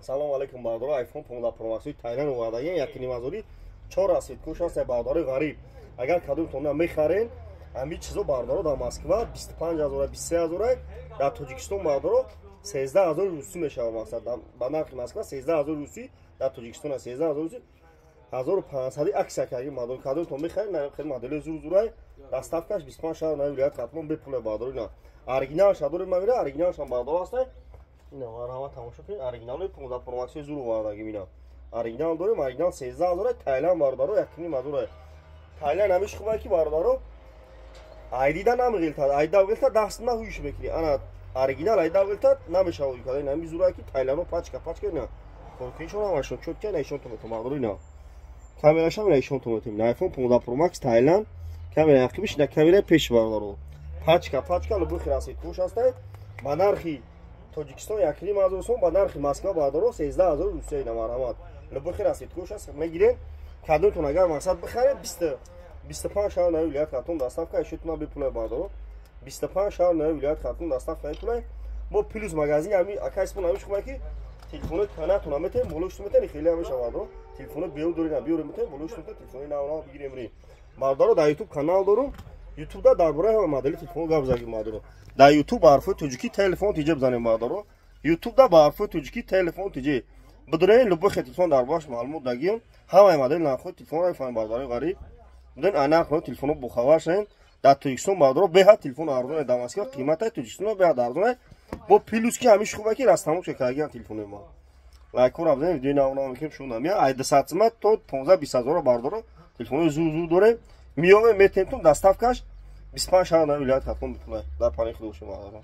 Салом алейкум, бародаро. iPhone 15 Pro Max Тайланд овардаген, 1,5 ҳазори, чор расцветка ш ҳаст, бародарои ғариб. Агар кадомтон мехарен, ҳамин чизо, бародаро, дар Москва 25 ҳазора, 23 ҳазора, дар Тоҷикистон, бародаро, 13 ҳазори русӣ мешавад. Мақсад, ба нархи Москва 13 ҳазори русӣ, дар Тоҷикистон 13 ҳазор русӣ, 1500 акция кардем. Бародаро, кадомтон мехарен, хеле модели зур зурай, доставка ш 25 шаҳр на вилоят Хатлон бепуле, бародаро. Ина оригинал шадори мамира, оригинал шам, бародаро, ҳастай. Ина марҳамат, тамошо кунед, оригинали 15 Pro Max зур овардагим. Ина оригинал дорем, оригинал 13 ҳазора, Тайланд, бародаро, 1,5 ҳазора. Тайланд ҳамиш хубае ки, бародаро, айдида намеғилтад, айда ғилтад, даст на ҳуш мекунӣ. Ана оригинал айда ғилтад, намешавад карда. Ина ҳами зурае ки Тайландо пачка пачка. Ина коркунишон ҳамашон чётко, ина ишон метон, бародаро. Ина камерашам, ина ишон метон. iPhone 15 Pro Max Тайланд, камера ақибиш, ина камераи пеш, бародаро, пачка пачка, любой расцветка ш ҳастай. Ба нархи Тоҷикистон 1,5 ҳазор сом, ба нархи Москва, бародаро, 13 ҳазор русия. Ина марҳамат, любой расцветка ш аст, мегирен. Кадомтон агар мақсад бихаред, 25 шаҳр нави вилоят Хатлон доставка ишотуна бепулай, бародаро, 25 шаҳр нави вилоят Хатлон доставка бепулай. Бо плюс магазин ами акайспон ҳамиш хубай ки телефони канатона метем, болош метем, хеле ҳамеша, бародаро, телефони беу дорина, биёрем, метем, болош метем, телефони нав нав бигирем ри. Бародаро, дар Ютуб канал дорум, Ютубда дар бораи ҳама модели телефон гап задим. Бародаро, дар Ютуб ба ҳарфои тоҷикӣ телефон тиҷе бизанем. Бародаро, Ютубда ба ҳарфои тоҷикӣ телефон тиҷе бидорем, любой телефон дар бораш маълумот дагиём, ҳамаи модели нархҳои телефонро мефаҳмем. Бародарои ғариб, буден ай нархҳои телефонро бохабар шавем. Дар Тоҷикистон, бародаро, беҳад телефон арзоне, дар Москва қиматай, Тоҷикистон беҳад арзоне. Бо плюс ки ҳамиш хубе ки растамошка кардагиам телефонои ма. Лайкҳоро бизанем, видеои нав нав мекунем. Шумо намия ай 200 сима то 15-20 ҳазора, бародаро, телефонои зур зур дорем, миёвем, метем тун, доставка ш 25 шаҳр на вилоят Хатлон бепулай. Дар паноҳи Худо бошем, бародаро.